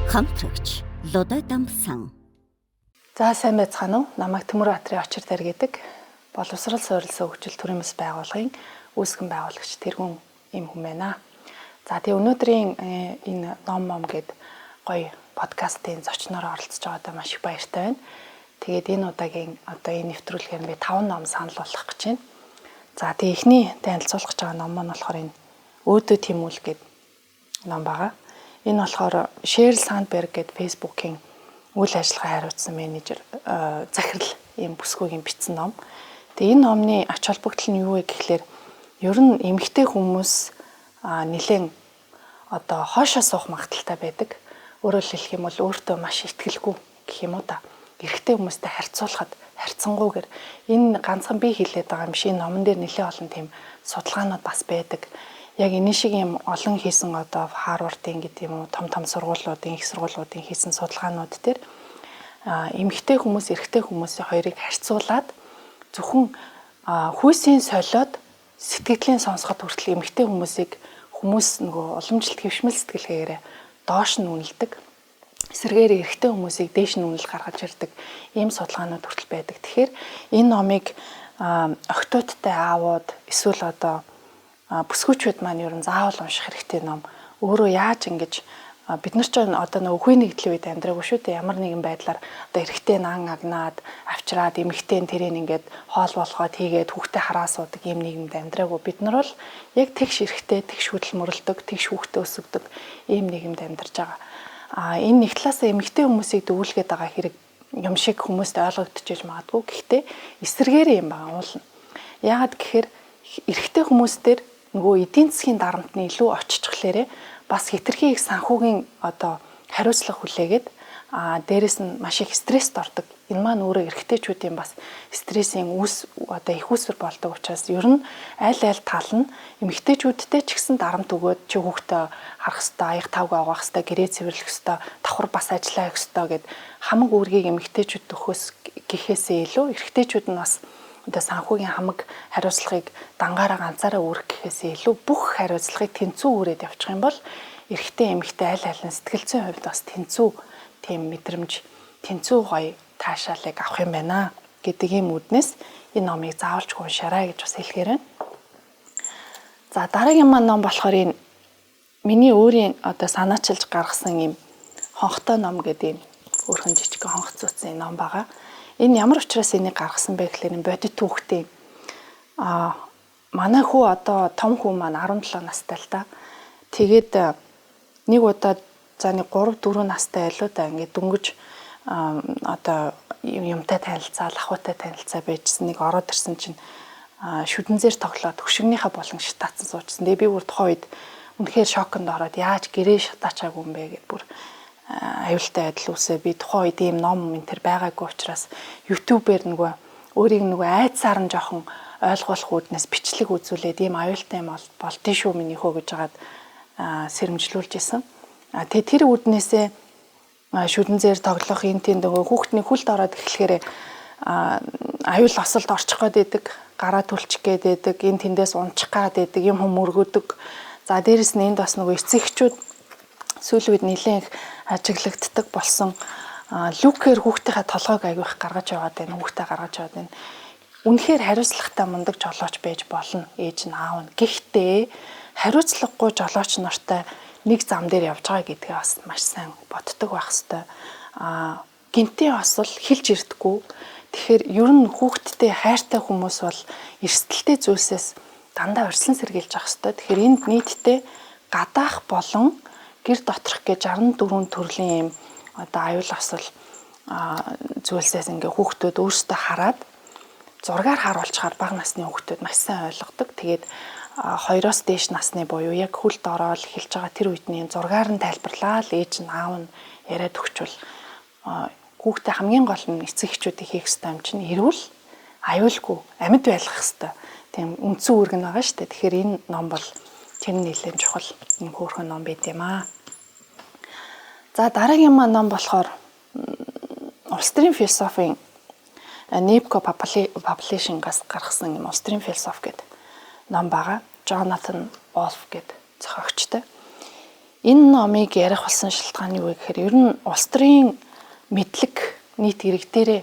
Хамтрагч Лодой Дамсан. За, сайн байцгаана уу? Намайг Төмөр Баатрын Очир дээр гэдэг боловсрол суурилсан хөгжил төрийн бас байгууллагын үүсгэн байгуулагч тэргүүн юм хүн байна. За, тэгээ өнөөдрийн энэ Ном Мом гээд гоё подкастын зочноор оролцож байгаадаа маш их баяртай байна. Тэгээд энэ удаагийн одоо энэ нэвтрүүлгээр би 5 ном санал болгох гэж байна. За, тэгээ эхний танилцуулах гэж байгаа ном маань болохоор энэ Өөдөө Тэмүүл гээд ном байгаа. Энэ болохоор Sheryl Sandberg гээд Facebook-ийн үйл ажиллагаа хариуцсан менежер, захирал ийм бүсгүйгийн бичсэн ном. Тэгээ энэ номны ач холбогдол нь юу вэ гэхлээр ер нь эмэгтэй хүмүүс нэлээд одоо хоошоо суух магадлалтай байдаг. Өөрөөр хэлэх юм бол өөртөө маш итгэлгүй гэх юм уу да. Эрэгтэй хүмүүстэй харьцуулахад харьцангуйгээр энэ ганцхан би хэлээд байгаа юм шиг, номон дээр нэлээд олон тийм судалгаанууд бас байдаг. Яг энэ шиг юм олон хийсэн, одоо Харвардын гэдэг юм уу, том том сургуулиудын, их сургуулиудын хийсэн судалгаанууд дээр эмэгтэй хүмүүс, эрэгтэй хүмүүсийн хоёрыг харьцуулаад зөвхөн хүйсийн солиод сэтгэгдлийн сонсоход хүртэл эмэгтэй хүмүүсийг хүмүүс нөгөө уламжлалт хэвшмэл сэтгэлгээгээрээ доош нь үнэлдэг. Эсрэгээр эрэгтэй хүмүүсийг дээш нь үнэл гаргаж ирдэг ийм судалгаанууд хүртэл байдаг. Тэгэхээр энэ номыг охидуудтай аавууд эсвэл одоо бүсгүүчүүд маань ер нь заавал унших хэрэгтэй ном. Өөрөө яаж ингэж бид нар ч одоо нөгөө үхүй нэгдлийн үед амьдраагүй шүү дээ. Ямар нэгэн байдлаар одоо эрэгтэй нан агнаад авчраад, эмэгтэй тэрийг ингээд хоол болгоод хийгээд, хүүхдээ хараа суудаг ийм нийгэмд амьдраагүй. Бид нар бол яг тэгш эрэгтэй, тэгш хөдөлмөрлөдөг, тэгш хүүхдээ өсгөдөг ийм нийгэмд амьдарч байгаа. А энэ нэг талаасаа эмэгтэй хүмүүсийг дөвүүлгээд байгаа хэрэг юм шиг хүмүүст ойлгогдчихэж магадгүй. Гэхдээ эсрэгээрээ юм байгаа уулна. Яагаад гэхээр эрэгтэй хүмүүс дээр нөгөө эдийн засгийн дарамт нь илүү оччихлээрээ бас хэтэрхий их санхүүгийн одоо хариуцлага хүлээгээд, дээрэс нь маш их стресст ордог. Энэ маань өөрөө эрэгтэйчүүдийн бас стрессийн үүс одоо их үүсвэр болдог учраас ер нь аль аль тал нь эмэгтэйчүүдтэй ч гэсэн дарамт өгөөд, чи хүүхдээ харах хэвээр, аяг тавг авах хэвээр, гэрээ цэвэрлэх хэвээр, давхар бас ажиллаа хийх хэвээр гэд хамаг үүргийг эмэгтэйчүүд өгөхөөс гэхээсээ илүү эрэгтэйчүүд нь бас одоо санхүүгийн хамаг хариуцлагыг дангаараа ганцаараа үүрэх гэхээсээ илүү бүх хариуцлагыг тэнцүү үүрээд явчих юм бол эрэгтэй эмэгтэй аль аль нь сэтгэл зүйн хувьд бас тэнцүү тийм мэдрэмж, тэнцүү гоё таашаалыг авах юм байна гэдэг ийм үүднээс энэ номыг заавалч уншаарай гэж бас хэлэхээр байна. За, дараагийн маань ном болохоор энэ миний өөрийн одоо санаачилж гаргасан ийм Хонхтой ном гэдэг ийм өөрхөн жижиг хонх цуцсан ном байгаа. Энэ ямар учраас энийг гаргасан бэ гэхлээр энэ бодит түүхтэй. Манай хүү, одоо том хүү маань 17 настай л да. Тэгээд нэг удаа, за, нэг 3 4 настай байлуу да, ингээд дөнгөж одоо юмтай танилцаа, лахуутай танилцаа байжсэн, нэг ороод ирсэн чинь шүдэнзээр тоглоод хөшигнийхээ болон шатаацсан суучсан. Тэгээ би бүр тухайн үед үнэхээр шоконд ороод, яаж гэрээ шатаачаагүй юм бэ гэд бүр аюултай байдал үүсээ. Би тухайн үед ийм ном энэ төр байгаагүй учраас YouTube-ээр нөгөө өөрийг нөгөө айдсаар нь жоохон ойлгуулах үүднээс бичлэг үзүүлээд, ийм аюултай юм болдсон шүү миний хөө гэж хагаад сэрэмжлүүлж исэн. А тэгээ тэр үүднээсээ шүдэнзээр тоглох энэ тийм нөгөө хүүхдний хүлд ороод эхлэхээр аюул осолд орчих гээд байдаг, гараа түлчих гээд байдаг, энэ тэндээс унчих гээд байдаг, юм хүм мөргөдөг. За, дээрэс нь энд бас нөгөө эцэг эхчүүд сүүлийн үед нэлээд их ажиглагддаг болсон люкээр хүүхдийнхээ толгойг аягүй их гаргаж яваад байна, хүүхдээ гаргаж яваад байна. Үнэхээр хариуцлагатай мундаг жолооч байж болно ээж нь, аав нь. Гэхдээ хариуцлагагүй жолооч нартай нэг зам дээр явж байгаа гэдгээ бас маш сайн боддог байх хэвээр. Гинтийн осол хэлж ирдэггүй. Тэгэхээр ер нь хүүхдтэй хайртай хүмүүс бол эрсдэлтэй зүйлсээс дандаа урьдчилан сэргийлж явах хэвээр. Тэгэхээр энд нийтдээ гадаах болон гэр доторх гэж 64 төрлийн юм одоо аюул осол зүйлсээс ингээ хүүхдүүд өөрсдөө хараад, зургаар харуулчихаар бага насны хүүхдүүд маш сайн ойлгодог. Тэгээд 2-оос дээш насны буюу яг хүлд ороод эхэлж байгаа тэр үедний зургаар нь тайлбарлаа л ээж нь, аав нь яриад өгчвөл, хүүхдээ хамгийн гол нь эцэг эхчүүдийн хийх ёстой юм чинь эрүүл, аюулгүй амьд байлгах ёстой. Тийм үндсэн үүрэг нь байгаа шүү дээ. Тэгэхээр энэ ном бол тэр нэлээд чухал юм хөөрхөн ном байт юм аа. За, дараагийн маань ном болохоор улс төрийн философийн Nipco Publishing-аас гаргасан юм Улс төрийн философи гэдэг ном байгаа. Jonathan Wolff гэдэг зохиогчтой. Энэ номыг ярих болсон шалтгаан юу вэ гэхээр ер нь улс төрийн мэдлэг нийт ирэг дээрээ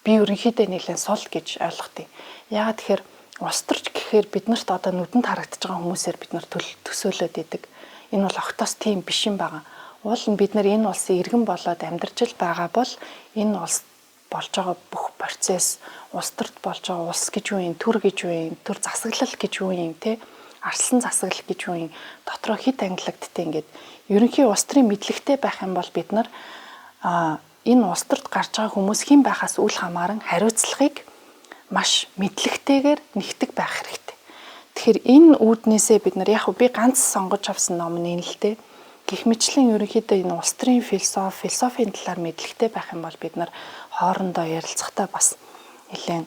би ерөнхийдөө нэлээд сул гэж ойлгох юм. Яагаад тэгэхээр улс төрч гэхээр бид нарт одоо нүдэнд харагдаж байгаа хүмүүсээр бид нар төсөөлөд идэг. Энэ бол огтоос тийм биш юм байгаа. Уул нь бид нар энэ улсын иргэн болоод амьдарч л байгаа бол энэ улс болж байгаа бүх процесс, улс төрт болж байгаа улс гэж юу юм, төр гэж юу юм, төр засаглал гэж юу юм, те арслан засаглал гэж юу юм, дотроо хит ангилагдтай ингээд ерөнхий улс төрийн мэдлэгтэй байх юм бол бид нар энэ улс төрт гарч байгаа хүмүүс хэн байхаас үл хамааран хариуцлагыг маш мэдлэгтэйгээр нэгтгэх байх хэрэгтэй. Тэгэхээр энэ үүднээсээ бид нар яг би ганц сонгож авсан ном нь энэ л дээ. Гэх мэтлэн ерөнхийдөө энэ улс төрийн философи, философийн талаар мэдлэгтэй байх юм бол бид нар хоорондоо ярилцахдаа бас нэлээд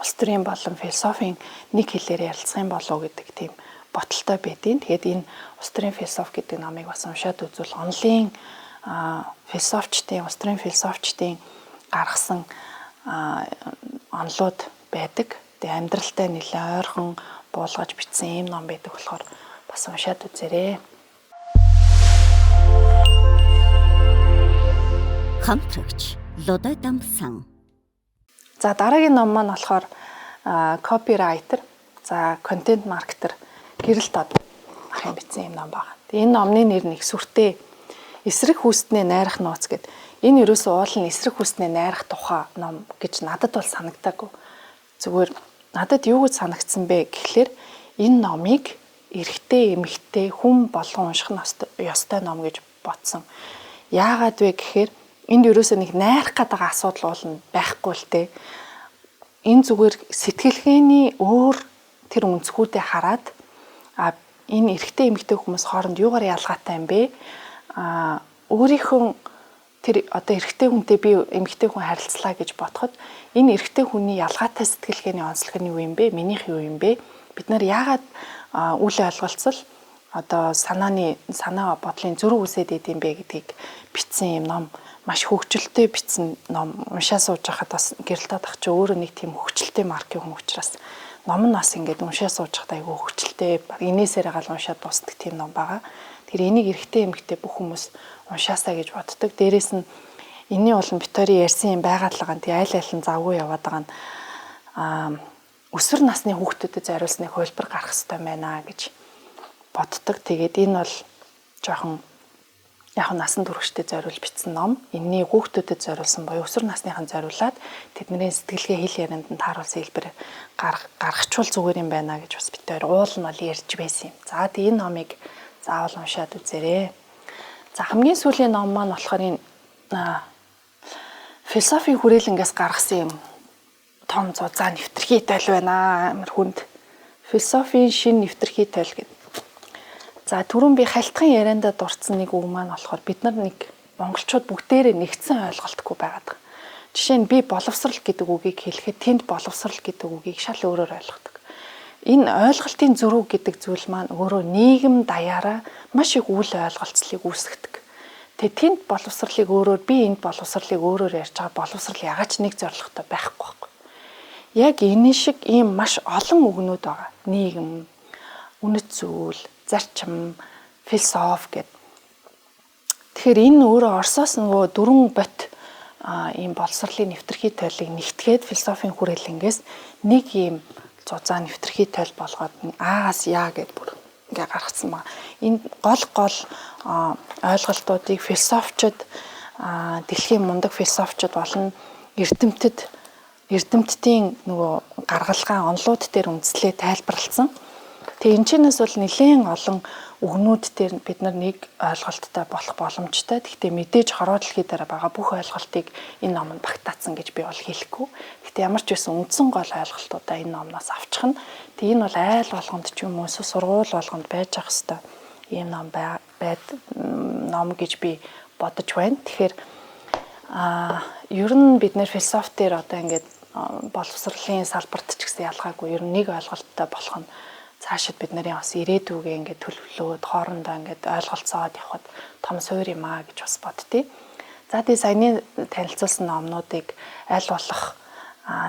улс төрийн болон философийн нэг хэлээр ярилцах юм болов уу гэдэг тийм боталтой байдیں۔ Тэгээд энэ улс төрийн философи гэдэг номыг бас уншаад үзвэл онлын философчдын, улс төрийн философчдын гаргасан онлууд байдаг. Тэгээ амьдралтай нэлээд ойрхон буулгаж бичсэн ийм ном байдаг болохоор бас уншаад үзээрэй. Хамтрагч Лодой Дамсан. За дараагийн ном маань болохоор copywriter, за контент маркетер Гэрэл Дод ахын бичсэн юм ном байна. Тэгээ энэ номны нэр нэг сүртэй эсрэг хүүстнээ найрах нууц гэд. Энэ ерөөсөө уул нь эсрэг хүүстнээ найрах тухай ном гэж надад бол санагдаагүй. Зүгээр надад юу гэж санагдсан бэ гэхлээр энэ номыг эрэгтэй, эмэгтэй хүн болгон унших нь ёстой ном гэж бодсон. Яагаад вэ гэхээр энд ерөөсөө нэг найрах гэдэг асуудал уул нь байхгүй л те. Энэ зүгээр сэтгэлгээний өөр тэр өнцгүүдээ хараад энэ эрэгтэй эмэгтэй хүмүүс хооронд юугаар ялгаатай юм бэ? Өөрийнхөө тэр одоо эрэгтэй хүнтэй би эмэгтэй хүн харилцлаа гэж бодоход энэ эрэгтэй хүний ялгаатай сэтгэлгээний онцлог нь юу юм бэ? Минийх юу юм бэ? Бид нар яагаад үл ойлголцол одоо санаа бодлын зөрүү үсээд идэм бэ гэдгийг бичсэн юм ном, маш хөгжилтэй бичсэн ном. Уншаа сууж байхад бас Гэрэл Дод ах чи өөрөө нэг тийм хөгжилтэй маркийн хүн учраас ном нь бас ингээд уншаа сууж байхад айгүй хөгжилтэй, баг инээсээр гал уншаад дуустдаг тийм ном байгаа. Тэр энийг эрэгтэй эмэгтэй бүх хүмүүс уншаасаа гэж боддог. Дээрээс нь энэний болон бит хоёрын ярьсан юм байгаа л байгаа. Тэгээ айл айл нь завгүй яваад байгаа нь өсвөр насны хүүхдүүдэд зориулсан нэг хувилбар гарах хэрэгтэй байна гэж боддог. Тэгээд энэ бол жоохон яг насан туршидтэй зориулж бичсэн ном. Энэний хүүхдүүдэд зориулсан буюу өсвөр насныхан зориулаад тэдний сэтгэлгээ хэл ярианд нь тааруулсан хэлбэр гаргачвал зүгээр юм байна гэж бас бит хоёр уул нь бол ярьж байсан юм. За тэгээ энэ номыг заавал уншаад үзээрэй. За хамгийн сүүлийн ном маань болохоор энэ философийн хүрээлэнгээс гаргасан юм том зузаан нэвтрхий тойл байна. Амар хүнд. Философийн шин нэвтрхий тойл гэдэг. За түрүүн би халтхан яриандаа дурдсан нэг үг маань болохоор бид нар нэг монголчууд бүгдээрээ нэгдсэн ойлголтгүй байгаад байгаа. Жишээ нь би боловсрал гэдэг үгийг хэлэхэд тэнд боловсрал гэдэг үгийг шал өөрөөр ойлгодог. Энэ ойлголтын зөрүү гэдэг зүйл маань өөрөө нийгэм даяараа маш их үл ойлголцлыг үүсгэдэг. Тэгээ тэнд боловсралыг өөрөөр би энд боловсралыг өөрөөр ярьж байгаа боловсрал ягаад ч нэг зорилготой байхгүй байхгүй. Яг энэ шиг ийм маш олон үгнүүд байгаа. Нийгэм, үнэт зүйл, зарчим, философи гэд. Тэгэхээр энэ өөрөө Оросоос нөгөө дөрвөн бот ийм боловсролын нэвтрхий тойлыг нэгтгээд философийн хүрээлэнгээс нэг ийм зузаан нэвтрхий тойл болгоод А-аас Я гэд бүр ингээ гаргацсан байна. Энэ гол гол ойлголтуудыг философчид, дэлхийн мундаг философчид болон эрдэмтдийн нөгөө гаргалгаа онлууд дээр үндэслээ тайлбарласан. Тэгээ энэ чинээс бол нэлээд олон үгнүүд дээр бид нар нэг ойлголттой болох боломжтой. Гэхдээ мэдээж хорвоо дэлхий дээр байгаа бүх ойлголтыг энэ номонд багтаацсан гэж би бол хэлэхгүй. Гэхдээ ямар ч байсан үндсэн гол ойлголтуудаа энэ номноос авчих нь. Тэгээ энэ бол айл болгонд ч юм уу эсвэл сургууль болгонд байж ах хэвээр ийм ном байд ном гэж би бодож байна. Тэгэхээр ер нь бид нэр философи дээр одоо ингээд боловсролын салбарт ч гэсэн ялгаагүй ер нь нэг ойлголттой болох нь цаашид бид нарын бас ирээдүгээ ингээд төлөвлөөд хоорондоо ингээд ойлголцоод явхад том суур юм аа гэж бас боддتي. За тэгээ саяны танилцуулсан номнуудыг аль болох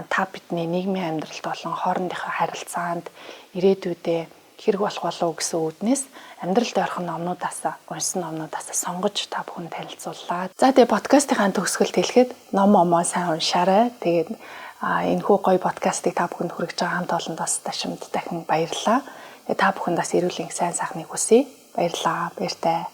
та бидний нийгмийн амьдралд болон хоорондынхоо харилцаанд ирээдүйдээ Хэрэг болох болов гэсэн үүднээс амьдралд ойрхон номнуудаас уншсан номнуудаас сонгож та бүхэн танилцууллаа. За тэгээ подкастынхаа төгсгөлд хэлэхэд ном момоо сайн уншаарай. Тэгээд энэхүү гоё подкастыг та бүхэнд хүргэж байгаа хамт олонд бас ташамд дахин баярлалаа. Тэгээ та бүхэнд бас эрүүл энх сайн сайхныг хүсье. Баярлалаа. Баяртай.